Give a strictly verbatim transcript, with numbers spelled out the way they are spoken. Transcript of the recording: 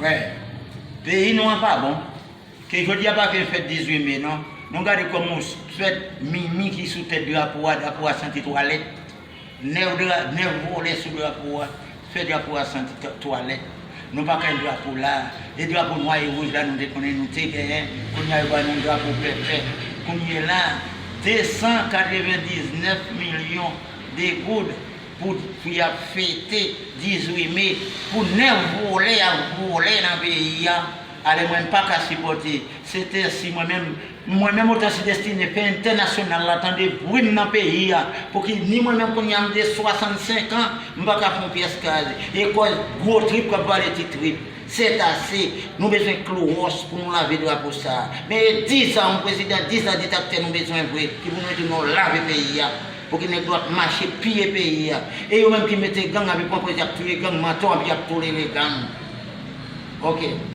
Wè, peyi nou an pa bon. Ke jodi a pa ke fèt dizuit me non. Nou gade kòman yon fèt mimi ki sou tèt drapo a, drapo a santi twalèt. Nèf dra, nèf vòlè sou drapo a, fè drapo a santi t-, twalèt. Nou pa ka gen drapo la. E drapo nwa e wouj la nou te konnen nou te genyen. Kounye a yo ba nou drapo pèpè. Kounye la, de san katrevendiznèf milyon de goud pou, pou y ap fete dizuit me pou nèf vòlè y ap vòlè nan peyi a. Ale mwen m pa ka sipòte. Se te si mwen menm, mwen menm otan si destine fè entènasyonal la tande bri m nan peyi a. Pou ki ni mwen menm kounye a m de swasannsenk an, m pa ka fè yon pyès kaz. E kòz gwo trip k ap vale ti trip. Sètase, nou bezwen klowòs pou nou lave drapo sa. Men e dis an, yon prezidan, dis an diktatè nou bezwen vre, ki pou nou ede nou lave peyi a. Pou ki nèg dwat mache piye peyi a. E yo menm ki mete gang, epi pran poz y ap touye gang, mantò, epi y ap tolere gang. Ok.